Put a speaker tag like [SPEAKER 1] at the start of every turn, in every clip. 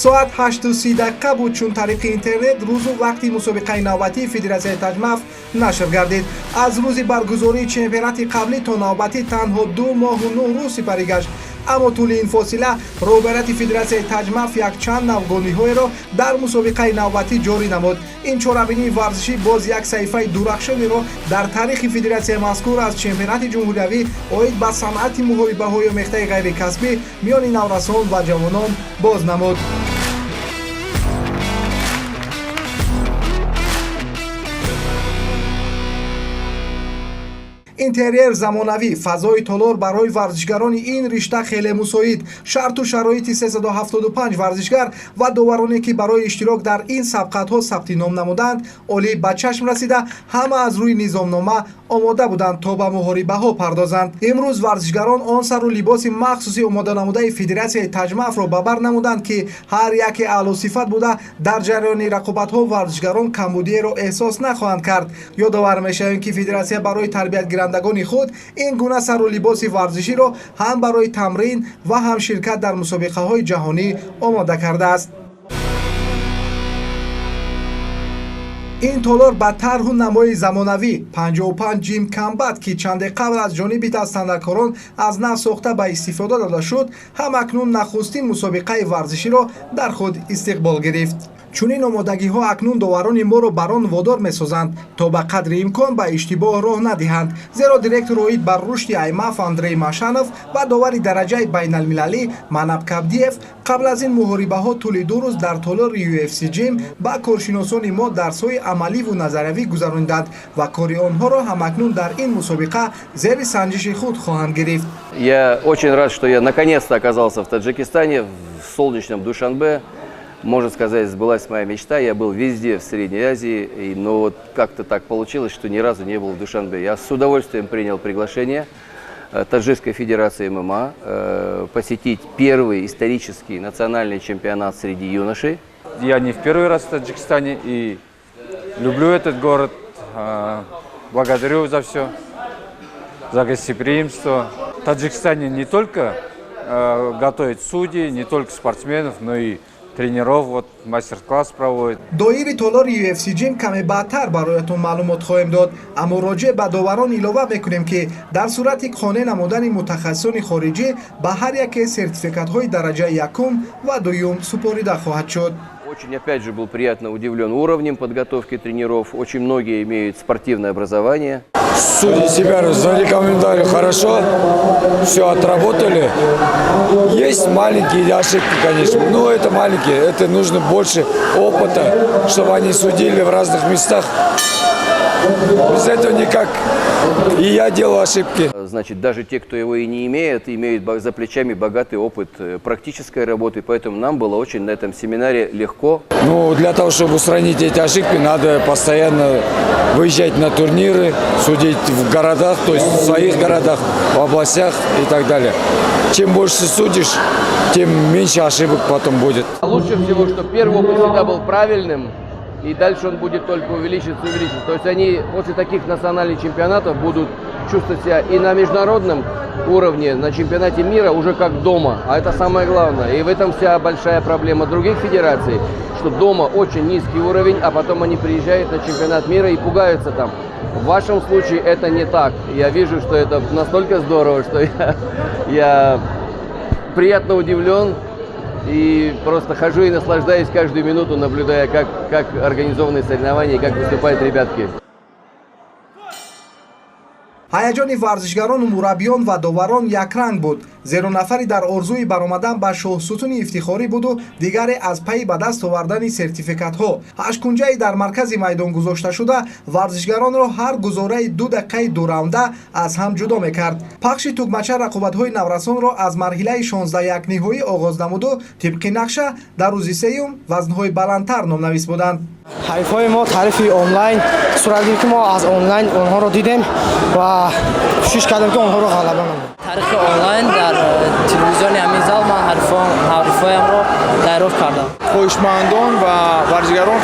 [SPEAKER 1] Соат 8:30 буд, чун тариқи интернет рӯзу вақти мусобиқаи навбатии Федератсияи таҷмаф нашр гардид. Аз рӯзи баргузории чемпионати қаблӣ то навбатӣ танҳо 2 моҳу 9 рӯз сипарӣ гашт, аммо тӯли ин фосила роҳбарияти Федератсияи таҷмаф якчанд навгониҳоеро дар мусобиқаи навбатӣ ҷорӣ намуд. Ин чорабинии варзишӣ боз як саҳифаи дурахшонеро дар таърихи федератсияи мазкур аз чемпионати ҷумҳуриявӣ оид ба санъати муҳорибаҳои омехтаи ғайрикасбӣ миёни наврасон ва ҷавонон боз намуд. Интерьер замонавӣ, фазои толор барои варзишгарони ин ришта хеле мусоид, шарту шароити 375 варзишгар ва довароне, ки барои иштирок дар ин сабқатҳо сабти ном намуданд, олӣ ба чашм расида, ҳама аз рӯи низомнома омода буданд, то ба муҳорибаҳо пардозанд. Имрӯз варзишгарон он сару либоси махсуси омоданамудаи Федератсияи таҷмафро ба бар намуданд, ки ҳар яке аълосифат буда, дар ҷараёни рақобатҳо варзишгарон камбудиеро эҳсос нахоҳанд кард. Ёдовар мешавем, ки федератсия барои тарбиятгирандагони худ ин гуна сару либоси варзиширо ҳам барои тамрин ва ҳам ширкат дар мусобиқаҳои ҷаҳонӣ омода кардааст. Ин толор ба тарҳу намои замонавӣ 55 Gym Combat, ки чанде қабл аз ҷониби дастандаркорон аз нав сохта ба истифода дода шуд, ҳам акнун нахустин мусобиқаи варзиширо дар худ истиқбол гирифт. Чунин омодагиҳо акнун доварони моро бар он водор месозанд, то ба қадри имкон ба иштибоҳ роҳ надиҳанд, зеро директор оид бар рушди аймаф Андрей Машанов ва довари дараҷаи байналмилалӣ Манаб Кабдиев қабл аз ин муҳорибаҳо тӯли 2 рӯз дар толори UFC Gym ба коршиносони мо дарсҳои амаливу назариявӣ гузарониданд ва кори онҳоро ҳамакнун дар ин мусобиқа зери санҷиши худ хоҳанд гирифт.
[SPEAKER 2] Я очень рад, что я наконец-то оказался в Таджикистане, в солнечном Душанбе. Можно сказать, сбылась моя мечта. Я был везде в Средней Азии, но вот как-то так получилось, что ни разу не был в Душанбе. Я с удовольствием принял приглашение Таджикской Федерации ММА посетить первый исторический национальный чемпионат среди юношей.
[SPEAKER 3] Я не в первый раз в Таджикистане и люблю этот город. Благодарю за все, за гостеприимство. В Таджикистане не только готовят судьи, не только спортсменов, но и тренеров, вот мастер-класс проводит.
[SPEAKER 1] Доири толори UFC Gym каме баъдтар бароятон маълумот хоҳем дод, аммо роҷеъ ба доварон илова мекунем, ки дар сурати қонеъ намудани мутахассисони хориҷӣ ба ҳар яке сертификатҳои дараҷаи якум ва дуюм супорида хоҳад шуд.
[SPEAKER 2] Очень, опять же, был приятно удивлен уровнем подготовки тренеров. Очень многие имеют спортивное образование.
[SPEAKER 4] Судьи себя зарекомендовали хорошо, все отработали. Есть маленькие ошибки, конечно, но это маленькие, это нужно больше опыта, чтобы они судили в разных местах. Без этого никак. И я делал ошибки.
[SPEAKER 2] Значит, даже те, кто его и не имеет, имеют за плечами богатый опыт практической работы, поэтому нам было очень на этом семинаре легко.
[SPEAKER 4] Ну, для того, чтобы устранить эти ошибки, надо постоянно выезжать на турниры, судить в городах, то есть в своих городах, в областях и так далее. Чем больше судишь, тем меньше ошибок потом будет.
[SPEAKER 2] Лучше всего, чтобы первый опыт всегда был правильным, и дальше он будет только увеличиваться и увеличиваться. То есть они после таких национальных чемпионатов будут чувствовать себя и на международном уровне, на чемпионате мира уже как дома. А это самое главное. И в этом вся большая проблема других федераций, что дома очень низкий уровень, а потом они приезжают на чемпионат мира и пугаются там. В вашем случае это не так. Я вижу, что это настолько здорово, что я приятно удивлен. И просто хожу и наслаждаюсь каждую минуту, наблюдая, как организованы соревнования и как выступают ребятки.
[SPEAKER 1] Ҳаяҷони варзишгарону мураббиён ва доварон якранг буд, зеро нафаре дар орзуи баромадан ба шоҳсутуни ифтихорӣ буду, дигаре аз пайи ба даст овардани сертификатҳо. Ҳашткунҷаи дар маркази майдон гузошташуда варзишгаронро ҳар гузораи 2 дақиқаи дураунда аз ҳам ҷудо мекард. Пахши тугмача рақобатҳои наврасонро аз марҳилаи 16 ниҳоӣ оғоз намуду, тибқи нақша, дар рӯзи сеюм вазнҳои баландтар номнавис буданд.
[SPEAKER 5] Ҳарифҳои мо таърифи онлайн сурат гирифт, ки мо аз онлайн онҳоро дидем ва кӯшиш кардем, ки онҳоро ғалаба намоем.
[SPEAKER 6] Таърихи онлайн дар телевизиони ҳамин зал ман ҳарифҳоямро дарёфт кардам.
[SPEAKER 7] Хоҳишмандон ва варзигарон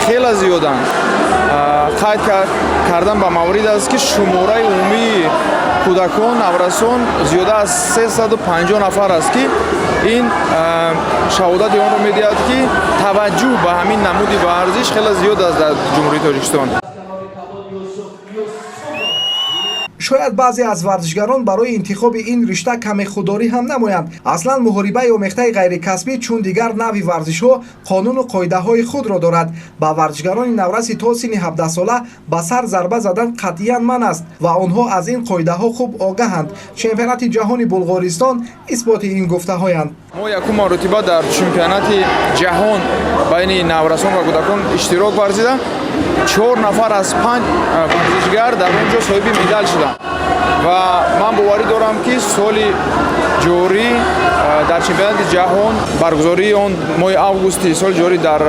[SPEAKER 7] хеле зиёданд. Қайд кардан ба маврид аст, ки шумораи умумии кӯдакон, наврасон зиёда аз 350 нафар аст, ки ин Шаҳодати онро медиҳад, ки таваҷҷӯҳ ба ҳамин намуди варзиш хеле зиёд аст дар Ҷумҳурии Тоҷикистон.
[SPEAKER 1] Шояд баъзе аз варзишгарон барои интихоби ин ришта каме худдорӣ ҳам намоянд. Аслан муҳорибаи омехтаи ғайрикасбӣ, чун дигар навъи варзишҳо, қонуну қоидаҳои худро дорад. Ба варзишгарони навраси то синни 17сола ба сар зарба задан қатъиян манъ аст ва онҳо аз ин қоидаҳо хуб огаҳанд. Чемпионати ҷаҳони Булғористон исботи ин гуфтаҳоянд.
[SPEAKER 7] Мо якум маротиба дар чемпионати ҷаҳон байни наврасон ва кӯдакон иштирок варзида, чор нафар аз панҷ варзишгар дар он ҷо соҳиби медал шуданд ва ман боварӣ дорам, ки соли ҷорӣ дар чемпионати ҷаҳон, баргузории он моҳи августи соли ҷорӣ дар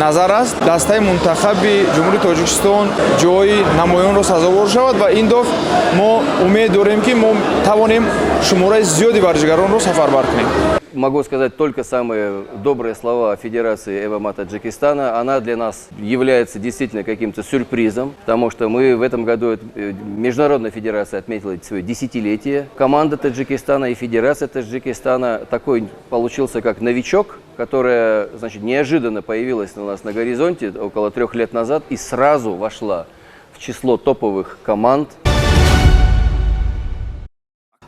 [SPEAKER 7] назар аст, дастаи мунтахаби Ҷумҳурии Тоҷикистон ҷои намоёнро сазовор шавад ва ин дафъ мо умед дорем, ки мо тавонем шумораи зиёди варзишгаронро сафарбар кунем.
[SPEAKER 2] Могу сказать только самые добрые слова о Федерации ММА Таджикистана. Она для нас является действительно каким-то сюрпризом, потому что мы в этом году, Международная федерация отметила свое десятилетие. Команда Таджикистана и Федерация Таджикистана такой получился как новичок, которая, значит, неожиданно появилась у нас на горизонте около 3 лет назад и сразу вошла в число топовых команд.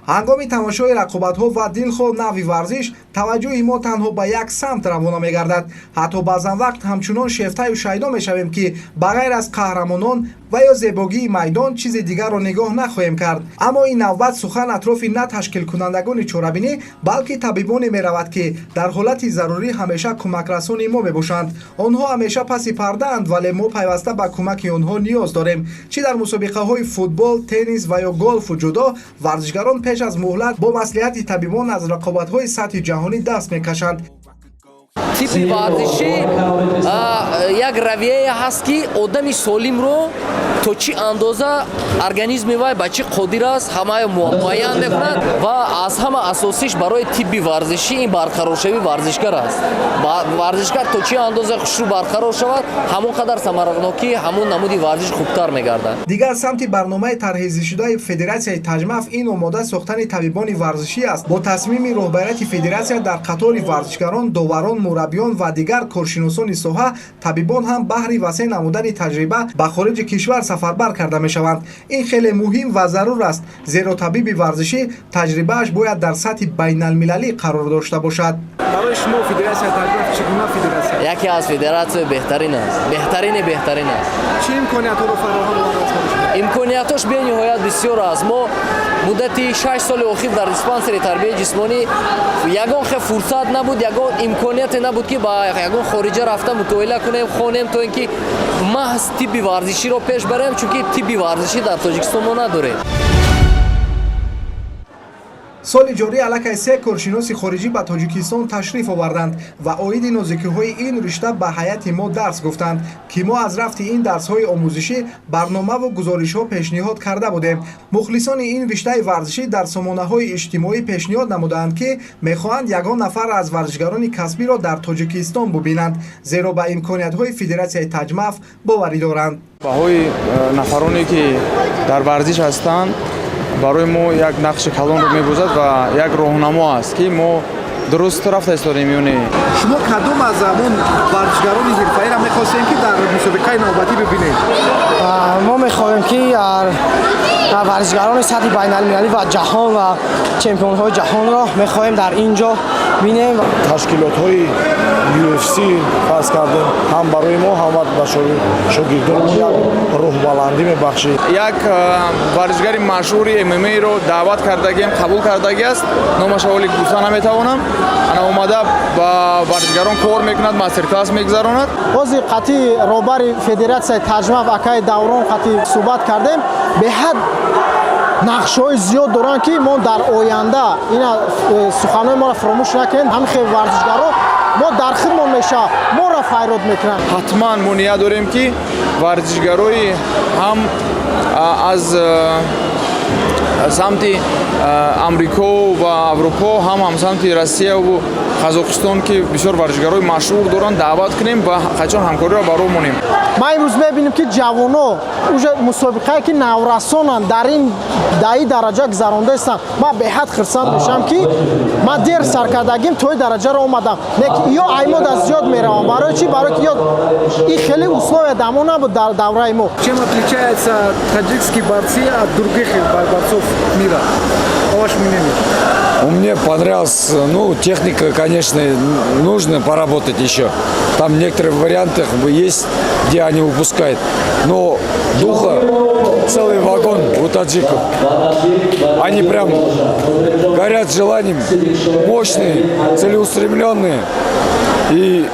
[SPEAKER 1] Ҳангоми тамошои рақобатҳо ва дилхоҳ навъи варзиш таваҷҷӯҳи мо танҳо ба як самт равона мегардад. Ҳатто баъзан вақт ҳамчунон шефтаю шайдо мешавем, ки ба ғайр аз қаҳрамонон ва ё зебогии майдон чизи дигарро нигоҳ нахоҳем кард. Аммо ин навбат сухан атрофи на ташкилкунандагони чорабинӣ, балки табибоне меравад, ки дар ҳолати зарурӣ ҳамеша кӯмакрасони мо мебошанд. Онҳо ҳамеша паси пардаанд, вале мо пайваста ба кӯмаки онҳо ниёз дорем. Чӣ дар мусобиқаҳои футбол, теннис ва ё голфу ҷудо варзишгарон пеш аз муҳлат бо маслиҳати табибон аз рақобатҳои сатҳи ҷаҳонӣ даст мекашанд.
[SPEAKER 8] Тибби варзишӣ як равияе ҳаст, ки одами солимро то чӣ андоза организми вай ба чӣ қодир аст, ҳамаи муайян мекунад. Ва аз ҳама асосиш барои тибби варзишӣ ин барқароршавии варзишгар аст. Варзишгар то чӣ андоза хушрӯ барқарор шавад, ҳамон қадар самаранокии ҳамон намуди варзиш хубтар мегардад.
[SPEAKER 1] Дигар самти барномаи тарҳрезишудаи Федератсияи Таҷмаф ин омода сохтани табибони варзишӣ аст. Бо тасмими роҳбарияти федератсия дар қатори варзишгарон, доварон, мураббиён ва дигар коршиносони соҳа табибон ҳам баҳри васеъ намудани таҷриба ба хориҷи кишвар сафарбар карда мешаванд. Ин хеле муҳим ва зарур аст, зеро табиби варзишӣ таҷрибааш бояд дар сатҳи байналмилалӣ қарор дошта бошад.
[SPEAKER 9] Барои шумо Федератсияи Таҷмаф чӣ гуна федератсия?
[SPEAKER 8] Яке аз федератсияи беҳтарин аст, беҳтарини беҳтарин аст.
[SPEAKER 9] Чӣ имкониятҳоро фароҳам овардааст барои шумо?
[SPEAKER 8] Имкониятош бениҳоят бисёр аст. Мо муддати 6 соли охир дар диспансери тарбияи ҷисмонӣ ягон хел фурсат набуд, ягон имконияте набуд, ки ба ягон хориҷа рафта мутоила кунем, хонем, то ин ки маҳз тибби варзиширо пеш барем, чунки тибби варзишӣ дар Тоҷикистон мо надорем.
[SPEAKER 1] Соли ҷорӣ аллакай се коршиноси хориҷӣ ба Тоҷикистон ташриф оварданд ва оиди нозикиҳои ин ришта ба ҳайати мо дарс гуфтанд, ки мо аз рафти ин дарсҳои омӯзишӣ барномаву гузоришҳо пешниҳод карда будем. Мухлисони ин риштаи варзишӣ дар сомонаҳои иҷтимоӣ пешниҳод намудаанд, ки мехоҳанд ягон нафар аз варзишгарони касбиро дар Тоҷикистон бубинанд, зеро ба имкониятҳои Федератсияи Таҷмаф боварӣ доранд.
[SPEAKER 7] Баҳои нафароне, ки дар варзиш ҳастанд, барои мо як нақши калонро мебозад ва як роҳнамо аст, ки мо дуруст рафта истодем ё не.
[SPEAKER 9] Шумо кадом аз ҳамон варзишгарони ҳирфаиро мехостем, ки дар мусобиқаи навбатӣ бибинед?
[SPEAKER 5] Мо мехоҳем, ки варзишгарони сатҳи байналмилалӣ ва ҷаҳон ва чемпионҳои ҷаҳонро мехоҳем дар ин ҷо бинем.
[SPEAKER 10] Ташкилотҳои UFC фарз кардем, ҳам барои мо, ҳам ба шогирдони як рӯҳбаландӣ мебахшид.
[SPEAKER 7] Як варзишгари машҳури ММА-ро даъват кардагием, қабул кардагиаст. Номаша ҳоли гуфта наметавонам. Ана омада ба варзишгарон кор мекунад, мастер-класс мегузаронад.
[SPEAKER 5] Ҳозир қатъи роҳбари Федератсияи Таҷмаф акаи Даврон қатъи суҳбат кардем. Беҳад нақшҳои зиёд доранд, ки мо дар оянда ина суханҳои моро фаромӯш накунем. Ҳамин хел варзишгаро мо дар хидмон мешавад, моро файрод мекунанд.
[SPEAKER 7] Ҳатман мо ният дорем, ки варзишгарои ҳам аз самти Амрико ва Аврупо, ҳам самти Россияву Қазоқистон, ки бисёр варзишгарои машҳур доранд, даъват кунем ва қачон ҳамкориро ба роҳ монем.
[SPEAKER 5] Ман имрӯз мебинем, ки ҷавоно уже мусобиқае, ки наврасонанд, дар ин даи дараҷа гузаронда истанд. Ман беҳад хурсанд мешавам, ки ман дер саркардагим то ин дараҷаро омадам, лекин ё аймода зиёд меравам. Барои чӣ? Барои ки ё и хеле условия дамо набуд дар давраи мо.
[SPEAKER 9] Чем отличаются таджикские борцы от других борцов мира, по вашему мнению?
[SPEAKER 4] Мне понравилось, ну, техника, конечно, нужно поработать еще. Там некоторые варианты есть, где они упускают. Но духа целый вагон у таджиков. Они прям горят желанием, мощные, целеустремленные и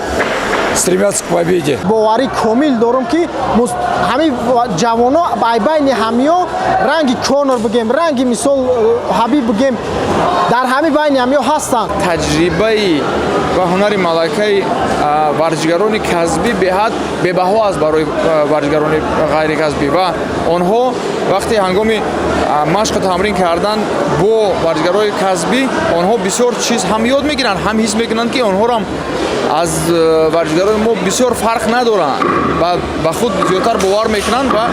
[SPEAKER 4] стремятся к победе.
[SPEAKER 5] Боварӣ комил дорам, ки ҳамин ҷавоно ай байни ҳамиё ранги Конор бигем, ранги мисол Ҳабиб бигем, дар ҳамин байни ҳамиё ҳастанд.
[SPEAKER 7] Таҷрибаи ва ҳунари малакаи варзишгарони касбӣ беҳад бебаҳо аст барои варзишгарони ғайрикасбӣ, ва онҳо вақте ҳангоми машқу тамрин кардан бо варзишгарои касбӣ онҳо бисёр чиз ҳам ёд мегиранд, ҳам ҳис мекунанд, ки онҳоро аз варзишгарои мо бисёр фарқ надоранд ва ба худ зиёдтар бовар мекунанд, ва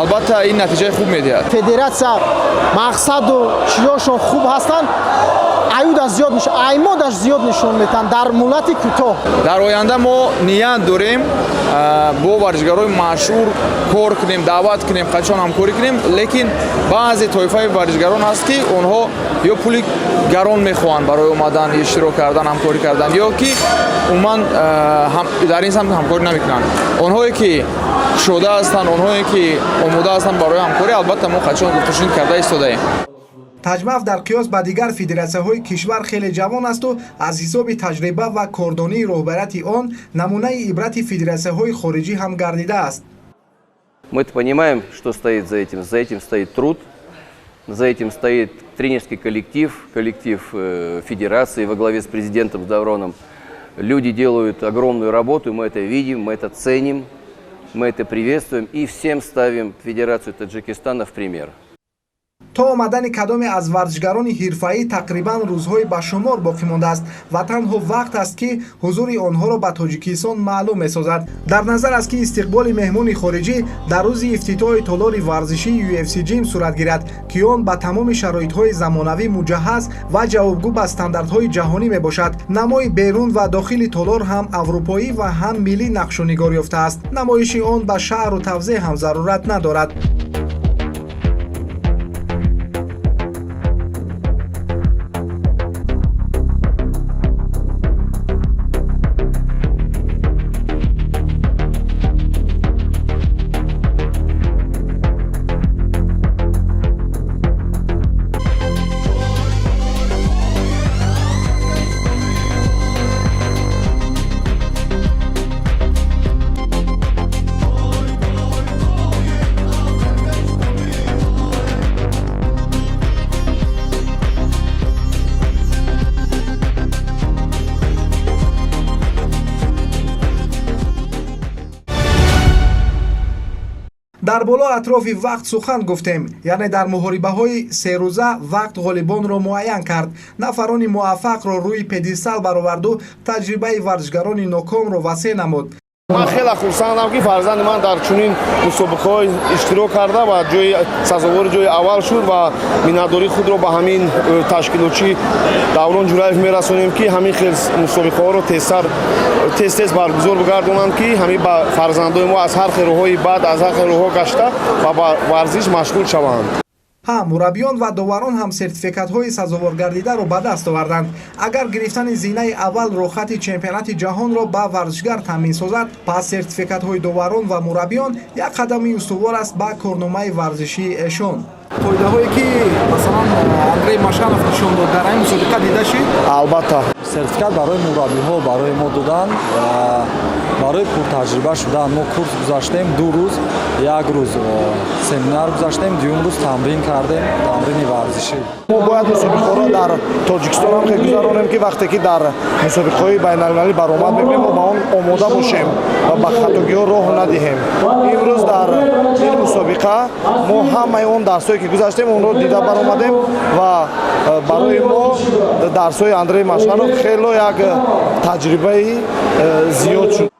[SPEAKER 7] албатта ин натиҷаи хуб медиҳад.
[SPEAKER 5] Федератсия мақсаду чиёшон хуб ҳастанд, аюдаш зиёд, аймодаш зиёд нишон метаҳанд дар муҳлати кӯтоҳ.
[SPEAKER 7] Дар оянда мо ният дорем бо варзишгарои машҳур кор кунем, даъват кунем, қачон ҳамкорӣ кунем, лекин баъзе тоифаи варзишгарон ҳаст, ки онҳо ё пули гарон мехоҳанд барои омадан, иштирок кардан, ҳамкорӣ кардан, ё ки умуман дар ин самт ҳамкорӣ намекунанд. Онҳое ки кушода ҳастанд, онҳое ки омода ҳастанд барои ҳамкорӣ, албатта мо қачон гуфтушунид карда истодаем.
[SPEAKER 1] Таҷмаф дар қиёс ба дигар федератсияҳои кишвар хеле ҷавон асту аз ҳисоби таҷриба ва кордонии роҳбарияти он намунаи ибрати федератсияҳои хориҷӣ ҳам гардидааст.
[SPEAKER 2] Мы-то понимаем, что стоит за этим. За этим стоит труд, за этим стоит тренерский коллектив, коллектив федерации во главе с президентом Давроном. Люди делают огромную работу, мы это видим, мы это ценим, мы это приветствуем и всем ставим Федерацию Таджикистана в пример.
[SPEAKER 1] То омадани кадоме аз варзишгарони ҳирфаӣ тақрибан рӯзҳои ба шумор боқӣ мондааст ва танҳо вақт аст, ки ҳузури онҳоро ба Тоҷикистон маълум месозад. Дар назар аст, ки истиқболи меҳмони хориҷӣ дар рӯзи ифтитоҳи толори варзишии UFC Gym сурат гирад, ки он ба тамоми шароитҳои замонавӣ муҷаҳҳаз ва ҷавобгӯ ба стандартҳои ҷаҳонӣ мебошад. Намои берун ва дохили толор ҳам аврупоӣ ва ҳам миллӣ нақшунигор ёфтааст. Намоиши он ба шаҳру тавзеҳ ҳам зарурат надорад. Дар боло атрофи вақт сухан гуфтем, яъне дар муҳорибаҳои серӯза вақт ғолибонро муайян кард, нафарони муваффақро рӯи пьедестал бароварду таҷрибаи варзишгарони нокомро васеъ намуд.
[SPEAKER 11] Ман хеле хурсандам, ки фарзанди ман дар чунин мусобиқаҳо иштирок карда ва ҷои сазовори ҷои аввал шуд, ва миннатдории худро ба ҳамин ташкилотчӣ Даврон Ҷураев мерасонем, ки ҳамин хел мусобиқаҳоро тезтар, тез тез баргузор бигардонанд, ки ҳамин ба фарзандои мо аз ҳар хел роҳҳои бад, аз ҳар хел роҳҳо гашта ва ба варзиш машғул шаванд.
[SPEAKER 1] Ҳа, мураббиён ва доварон ҳам сертификатҳои сазоворгардидаро ба даст оварданд. Агар гирифтани зинаи аввал роҳхати чемпионати ҷаҳонро ба варзишгар таъмин созад, пас сертификатҳои доварон ва мураббиён як қадами устувор аст ба корномаи варзишии эшон.
[SPEAKER 9] Қоидаҳое, ки масалан Андрей Машанов нишон дод, дар ҳамин мусобиқа дида шид?
[SPEAKER 11] Албатта.
[SPEAKER 10] Сертификат барои мураббиҳо барои мо доданд.
[SPEAKER 12] Барои пуртаҷриба шудан мо курс гузаштем 2 рӯз, як рӯз семинар гузаштем, дуюм рӯз тамрин кардем, тамрини варзишӣ.
[SPEAKER 10] Мо бояд мусобиқаҳоро дар Тоҷикистон ҳам хел гузаронем, ки вақте ки дар мусобиқаҳои байналмилалӣ баромад мекунем, мо ба он омода бошем ва ба хатогиҳо роҳ надиҳем. Имрӯз дар ин мусобиқа мо ҳамаи он дарсҳое ки гузаштем, онро дида баромадем ва барои мо дарсҳои Андрей Машанов хело як таҷрибаи зиёд шуд.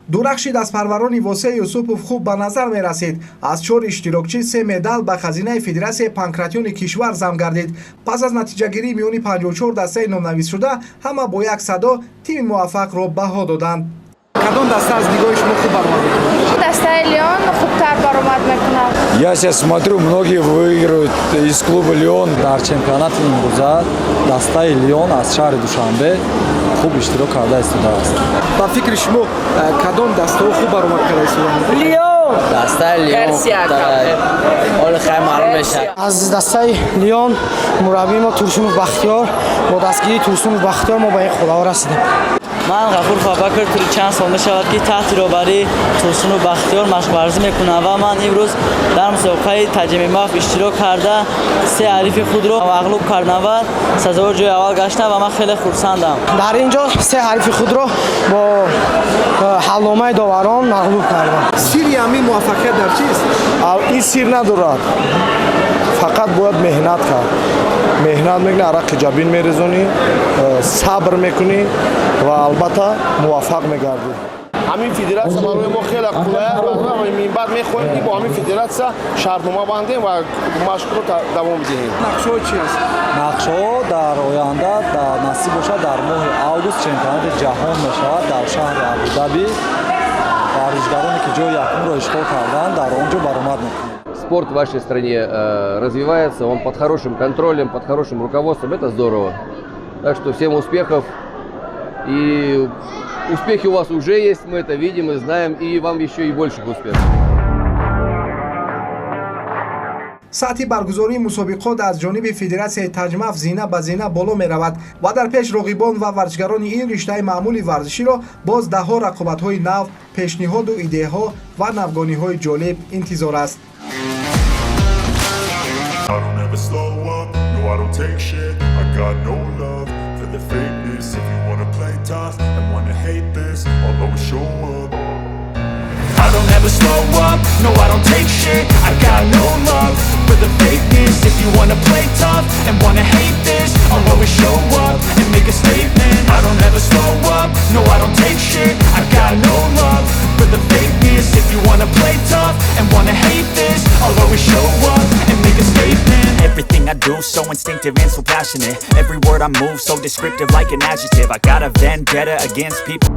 [SPEAKER 1] Дурахши дастпарварони Восеъ Юсупов хуб ба назар мерасид. Аз чор иштирокчӣ се медал ба хазинаи Федератсияи панкратиони кишвар зам гардид. Пас аз натиҷагирии миёни 54 дастаи номнависшуда, ҳама бо як садо тими муваффақро баҳо доданд.
[SPEAKER 9] Кадом даста аз нигоҳи шумо хуб баромад мекунад?
[SPEAKER 13] Дастаи Леон хубтар баромад мекунад.
[SPEAKER 4] Я сейчас смотрю, многие выигрывают из клуба «Леон».
[SPEAKER 12] Дар чемпионати имрӯза дастаи Леон аз шаҳри Душанбе хуб иштирок карда истодааст.
[SPEAKER 9] Ба фикри шумо, кадом дастаҳо хуб баромад карда истодаанд?
[SPEAKER 6] Леон. Дастаи Леон. Ҳоли хай маълум мешавад.
[SPEAKER 5] Аз дастаи Леон мураббии мо Турсунов Бахтиёр, бо дастгирии Турсунов Бахтиёр мо ба ин қуллаҳо расидем.
[SPEAKER 6] Ман Ғафур Абубакр, тӯли чанд сол мешавад, ки таҳти роҳбарии Турсунов Бахтиёр машқварзӣ мекунам ва ман имрӯз дар мусобиқаи Таҷ ММА иштирок карда, се ҳарифи худро мағлуб кардам ва сазовори ҷои аввал гаштам ва ман хеле хурсандам.
[SPEAKER 5] Дар ин ҷо се ҳарифи худро бо ҳалномаи доварон мағлуб кардам.
[SPEAKER 9] Сирри ҳамин муваффақият дар чист?
[SPEAKER 10] Ин сир надорад, фақат бояд меҳнат кард. Меҳнат мекунӣ, арақи ҷабин мерезонӣ, сабр мекунӣ ва албатта муваффақ мегардӣ.
[SPEAKER 11] Ҳамин федератсия барои мо хеле қулай аст ва минбаъд мехоҳем, ки бо ҳамин федератсия шартнома бандем ва машқро давом диҳем.
[SPEAKER 9] Нақшаҳо чи аст?
[SPEAKER 12] Нақшаҳо дар оянда, насиб бошад, дар моҳи август чемпионати ҷаҳон мешавад дар шаҳри Абудаби. Варзишгароне ки ҷои якумро ишғол карданд, дар он ҷо баромад мекунанд.
[SPEAKER 2] Спорт в вашей стране развивается, он под хорошим контролем, под хорошим руководством, это здорово. Так что всем успехов. И успехи у вас уже есть, мы это видим и знаем, и вам еще и больших успехов.
[SPEAKER 1] Сатҳи баргузории мусобиқот аз ҷониби Федератсияи Таҷмаф зина ба зина боло меравад ва дар пеш роғибон ва варзишгарони ин риштаи маъмули варзиширо боз даҳҳо рақобатҳои нав, пешниҳоду идеяҳо ва навгониҳои ҷолиб интизор аст.
[SPEAKER 14] I don't ever slow up, no, I don't take shit. I got no love for the fakeness. If you wanna play tough and wanna hate this, I'll always show up.
[SPEAKER 15] I don't ever slow up, no, I don't take shit. I got no love for the fakeness. If you wanna play tough and wanna hate this, I'll always show up and make a statement. I don't ever slow up, no, I don't take shit. I got no love for the fakeness. If you wanna play tough and wanna hate this, I'll always show up and make a statement. Everything I do, so instinctive and so passionate. Every word I move, so descriptive like an adjective. I got a vendetta against people.